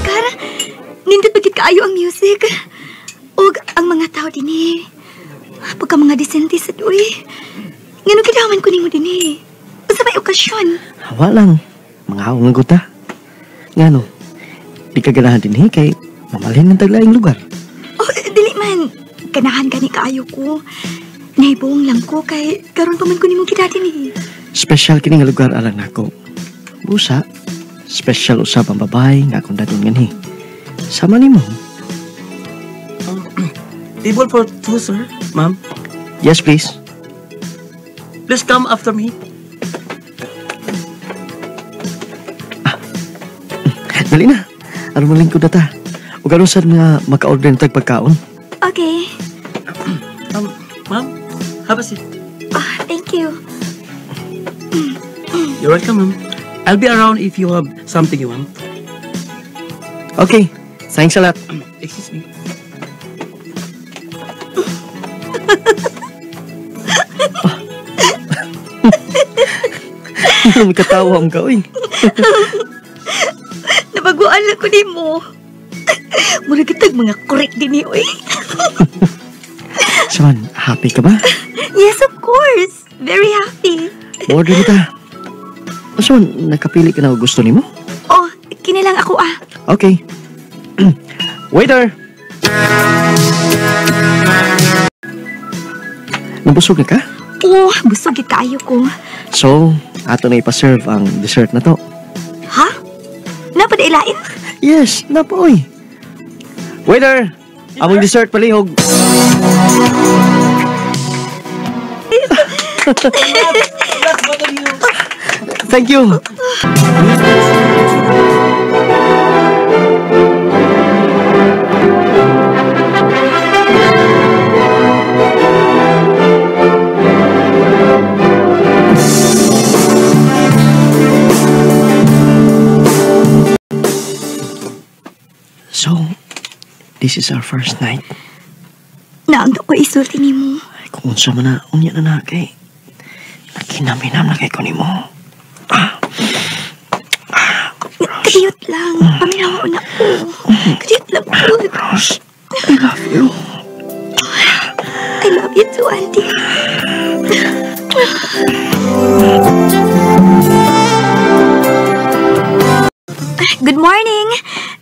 lugar. Nindot bagit kaayo ang music. Ug ang mga tao dinhi. Pagka mga disente sa duy. Ngano gidaman ko nimo dinhi? Unsa may okasyon? Hawa lang. Mga haong nga guta. Ngano? Di ka ganahan dinhi kay mamalhin ng taglaing lugar. Oh, dili man. Ganahan gani kaayo ko. Nahibong lang ko kay karon pa man ko nimo kita dinhi. Special kini nga lugar alang nako. Busa, special usab ang babae nga akong dadon nganhi. Sama nimo. Table for two, sir. Ma'am. Yes, please. Please come after me. Ah. Dali na. Aron malingkod na ta. Ug aron sad nga maka-order na tag pagkaon. Okay. Ma'am, have a seat. Ah, thank you. You're welcome, ma'am. I'll be around if you have something you want. Okay. Thanks a lot. Excuse me. May katawa ang ka, uy. Nabaguan lang ko ni mo. Mura kitag mga korek din ni, uy. Saman, happy ka ba? Yes, of course. Very happy. Order kita. Saman, nakapili ka na gusto ni mo? Oh, kinilang ako ah. Okay. Waiter! Nabusog na ka? Oo, busog gid kaayo ko. So, ato na ipaserve ang dessert na to. Ha? Napadailain? Yes, napoy. Waiter! Among dessert palihog. Thank you. So, this is our first night. Naangto ko isulti nimo. Ay, kung unsa man na, unya na na kay. Nakinam-hinam na kay ko nimo. Kadiyot lang. Paminaw na ko. Kadiyot lang ko. Rose, I love you. I love you too, Auntie. Good morning.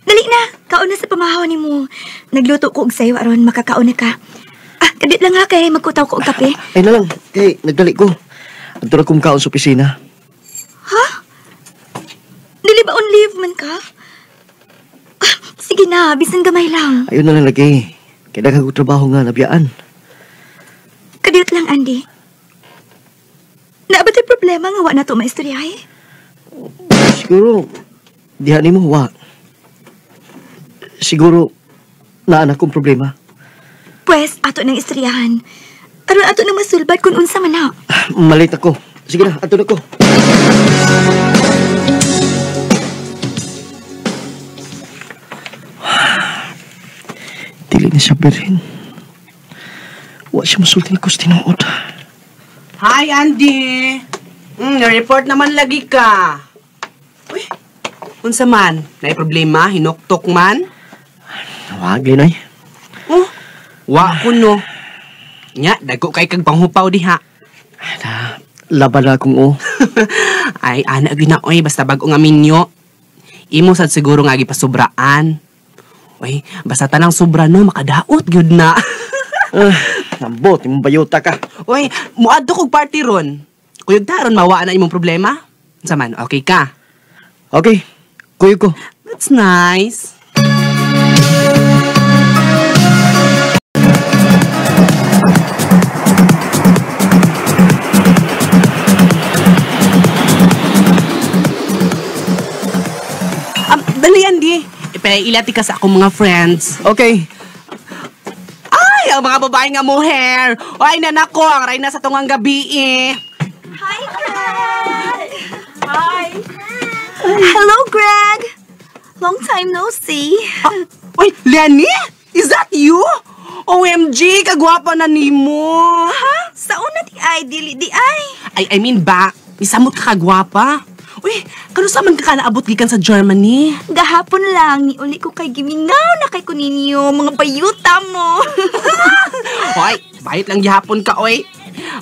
Dali na. Kaon na sa pamahaw ni mo. Nagluto ko og sayo aron makakaon na ka. Ah, kadiyot lang ha kay magkutaw ko og kape. Ay na lang. Kay nagdali ko. Adto ra kong kaon sa opisina. Ha? Dili ba on leave man ka? Ah, sige na, bisan gamay lang. Ayun na lang lagi. Kay daghan kog trabaho nga nabiyaan. Kadiyot lang, Andy. Naa ba tay problema nga wa na to maistoryahe? Siguro diha nimo wa. Siguro naa na akong problema. Pwes, ato nang istoryahan. Aron ato nang masulbad kung unsa man na. Malit ako. Sige na, ato na ko. Dili na siya birin. Wa siya masulti ni Kos tinuod. Hi, Andy! Report naman lagi ka. Uy, unsa man? Naay problema? Hinuktok man? Wag, Linoy. Oh, wa ko no. Nya, dagko kay kag panghupaw diha. Na, laban na akong o. Ay, ana gyud na oy, basta bag-o nga minyo. Imo sad siguro nga gipasubraan. Uy, basta tanang sobra no, makadaot gyud na. Nambot, imong bayota ka. Uy, muadto kog party ron. Kuyog ta ron mawaa na imong problema. Unsa man, okay ka? Okay, kuyog ko. That's nice. Dali, Andy. Ipailati ka sa akong mga friends. Okay. Ay, ang mga babae nga mohair. Ay, nanako, ang ray na sa tungang gabi eh. Hi, Greg! Hi! Hello, Greg! Long time no see. Uy, Lenny? Is that you? OMG, kagwapa na nimo. Ha? Sa una di ay, dili di ay. Ay, I mean ba, isamot ka kagwapa. Uy, kanusa man ka naabot gikan sa Germany? Gahapon lang, niuli ko kay gimingaw na kay kuninyo, mga bayuta mo. Hoy, bayot lang gihapon ka, oy.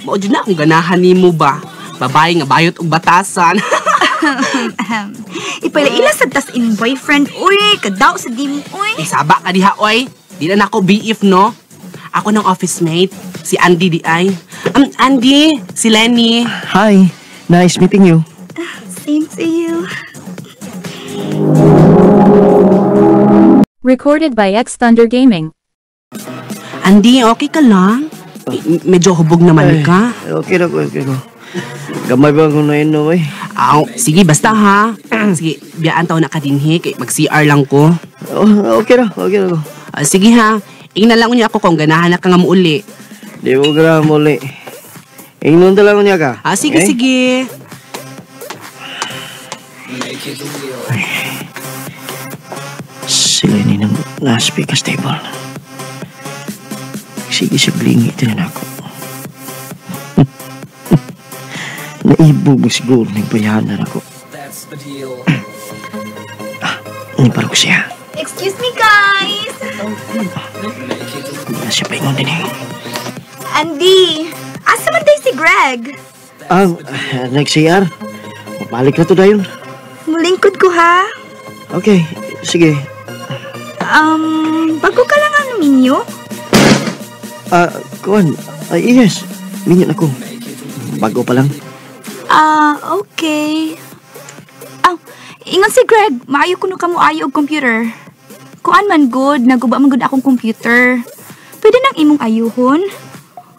Mao jud na akong ganahan nimo ba? Babae nga bayot og batasan. Ipaila-ila sa tas imong boyfriend, uy. Kadaw sa di mo, uy. Isaba ka diha, oy. Di na nako BF, no? Ako ng office mate, si Andy di ay. Andy, si Lenny. Hi, nice meeting you. Same to you. Recorded by X Thunder Gaming. Andy, okay ka lang? Medyo hubog naman ka. Okay na ko, okay ko. Gamay ba akong nainom eh? Aw, sige, basta ha. Sige, biyaan taon na ka dinhi, kay mag-CR lang ko. Oh, okay na, okay na ko. Sige ha, ingnan lang niya ako kung ganahan na ka nga muuli. Di mo ganahan muli. Ingnon talaga niya ka. Ah, sige, okay? Sige. Sila ni nang na-speaker's table. Sige, siblingi ito na ako. Naibog mo siguro ng bayanan ako. Ni parok siya. Excuse me, guys! Hindi na siya paingon din eh. Andy, asa man day si Greg? Nag-CR. Mabalik na to dayon. Mulingkod ko, ha? Okay, sige. Bago ka lang ang minyo? Kuan. Yes, minyo na ko. Bago pa lang. Okay. Ingon si Greg, maayo kuno ka mo ayo og computer. Kuan man good, naguba man good akong computer. Pwede nang imong ayuhon?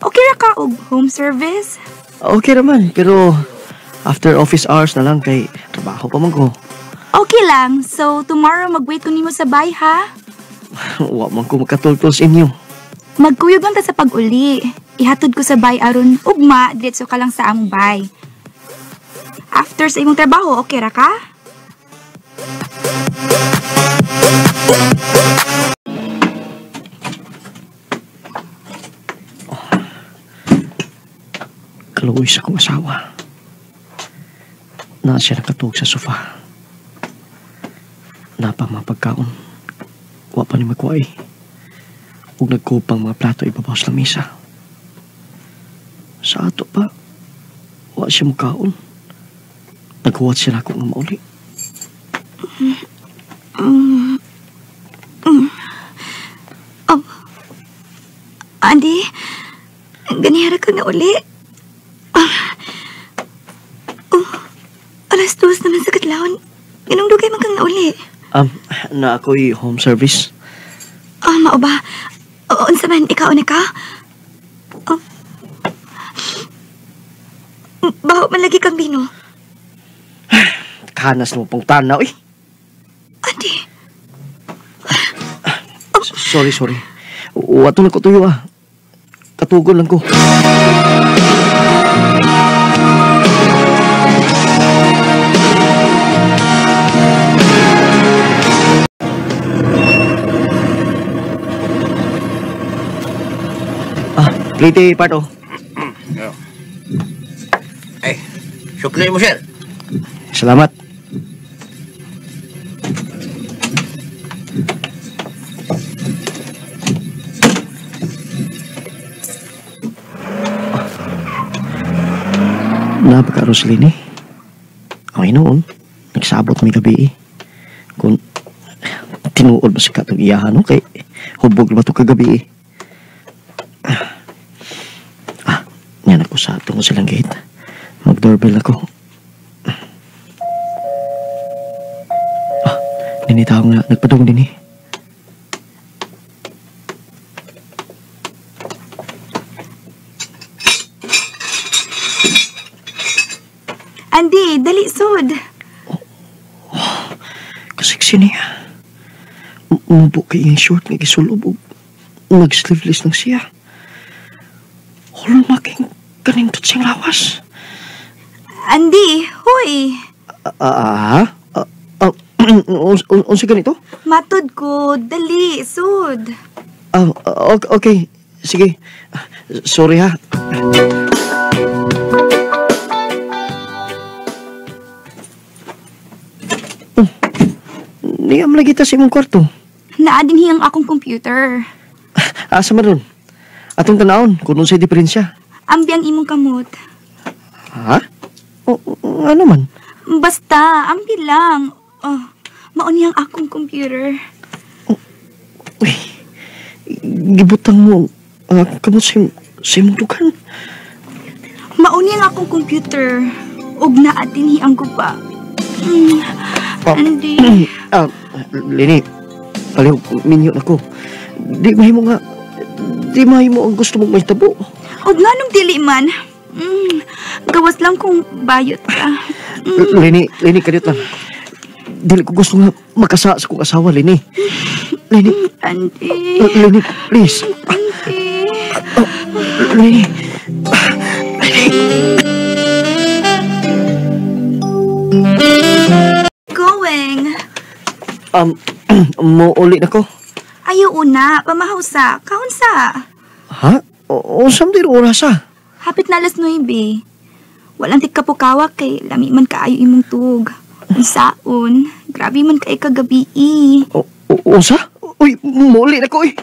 Okay ra ka og home service? Okay raman, pero after office hours na lang kay trabaho pa man ko. Okay lang. So, tomorrow mag-wait ko nimo sa bay, ha? Wa man ko makatultol sa inyo. Magkuyog lang ta sa pag-uli. Ihatod ko sa bay aron ugma, diretso ka lang sa among bay. After sa imong trabaho, okay ra ka? Kaluoy sa akong asawa. Naa siya nakatuog sa sofa. Napa mga pagkaon. Wa pa ni magkuhay. Ug nagkupang mga plato ibabaw sa lamesa. Sa ato pa, wa siya mukaon. Naghuwat siya na ako nga mauli. Oh. Andy, ganihara ka na uli. Oh, 2:00 naman sa katlawon. Ganong dugay man kang nauli. Na ako'y home service. Mao ba? Oo, unsa man, ikaw na ka? Oh. Baho man lagi kang bino. Kanas mo pong tanaw eh. Andy. Oh. Sorry, sorry. Wato lang ko tuyo ah. Katugol lang ko. Plate part oh. Eh, sukli mo, sir. Salamat. Napaka Roslyn eh. Ang inoon, nagsabot may gabi eh. Kung tinuod ba sa katong iyahan, okay? Hubog ba ito kagabi eh. Yan ako sa tungo silang gate. Mag-doorbell ako. Ninitaw nga, nagpadung din eh. Andy, dali sud. Oh, kasiksi niya. Umubo kay iyang short nga gisulob. Nag-sleeveless lang siya. Hulmaking kanindot siyang lawas. Andy, huy. Unsa ganito? Matod ko, dali, sud. Okay, sige. Sorry ha. Niyam lagi ta sa imong kwarto. Naa dinhi ang akong computer. Asa man ron? Atong tanawon kung unsay diferensya. Ambi ang imong kamot. Ha? O, ano man? Basta, ambi lang. Oh, mao ni ang akong computer. Uy, gibutang mo ang akong kamot sa imong dugan. Mao ni ang akong computer. Ug naa dinhi ang guba. Oh. Andy. Lini, palihog, minyo na ko. Di mahimo nga, di mahimo ang gusto mong mahitabo. Ug nganong dili man? Gawas lang kung bayot ka. Lini, Lini, kadiyot lang. Dili ko gusto nga makasa sa kong asawa, Lini. Lini, Andy. Lini, please. Andy. Lini. Going. Mo uli na ko. Ayaw una, pamahawsa. Kaunsa. Ha? O saan din oras ah? Hapit na 9:00. Walang tigkapukawa kay lami man kaayo imong tug. Unsaon, grabe man kay kagabi. O, unsa? Uy, muli na ko, uy.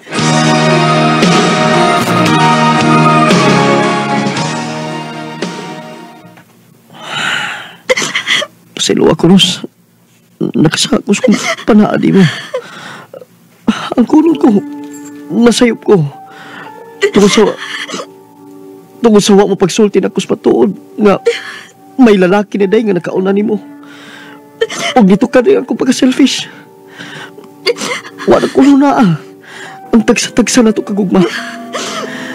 Pasilo ako, Ros. Nakasakos kong panaadi mo. Ang kulong ko, nasayop ko. Tungod sa wa mo pagsulti na kus patuod nga may lalaki na day nga nakauna nimo. Og dito ka rin ako pagka-selfish. Wala ko na ah. Ang tagsa-tagsa na to kagugma.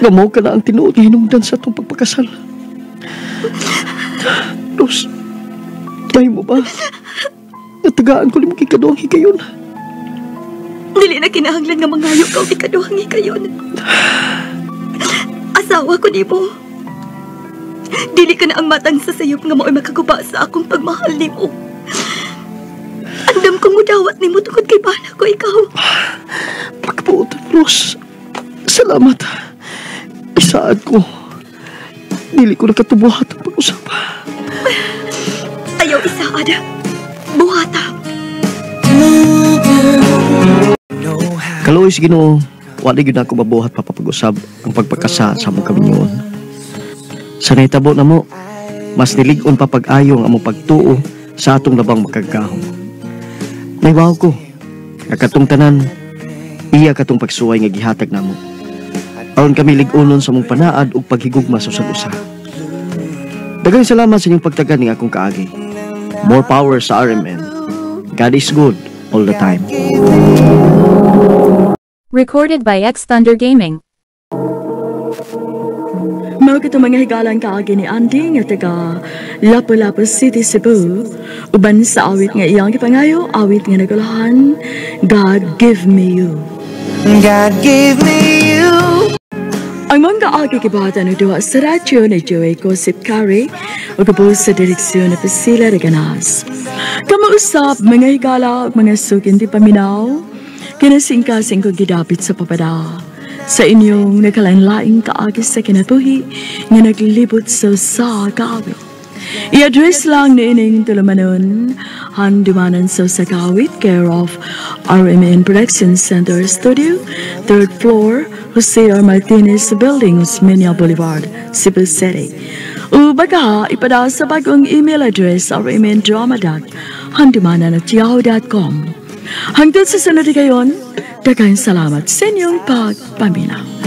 Nga mao ka na ang tinuod nga hinungdan sa atong pagpakasal. Ros, tayo mo ba? Natagaan ko nimo kikaduhang higayon. Dili na kinahanglan nga mangayo ka og ikaduhang higayon. Asawa ko nimo. Dili ka na ang matang sa sayop nga mao'y makaguba sa akong pagmahal nimo. Andam kong mudawat nimo tungod kay bana ko ikaw. Pagkabuotan, Ros. Salamat. Isaad ko. Dili ko nakatubuhat ang pag-usap. Ayaw isaad. Buhata. Kaluoy sa Ginoo, wala gyud ako mabuhat papapag-usab ang pagpakasa sa among kaminyoon. Sa nahitabo na mo, mas nilig-on pa pag-ayo ang among pagtuo sa atong labang makagagahom. Naibaw ko, nga katong tanan, iya katong pagsuway nga gihatag namo. Aron kami lig-onon sa among panaad ug paghigugma sa usag usa. Daghang salamat sa inyong pagtagan ning akong kaagi. More power sa RMN. God is good all the time. Recorded by X Thunder Gaming. Mao kato mga higalang kaagi ni Andy nga taga Lapu-Lapu City, Cebu. Uban sa awit nga iyang gipangayo, awit nga nagulahan, God Give Me You. God gave me you. Ang mga kaagi gibuhatan og duha sa radyo ni Joey Gosip Carey ug gabuos sa direksyon ni Priscilla Reganas. Kamausap mga higala ug mga sukin di paminaw, kinasingkasing kong gidapit sa papada. Sa inyong nagkalain-laing kaagi sa kinabuhi nga naglibot sa usa ka awit. I-address lang ni ining tulumanon, Handumanan sa usa ka awit, care of RMN Production Center Studio, 3rd floor, Jose R. Martinez Building, Osmeña Boulevard, Cebu City. O baka ipada sa bagong email address rmndrama.handumanan@yahoo.com. Hangtod sa sunod kayon, daghang salamat sa inyong pagpaminaw.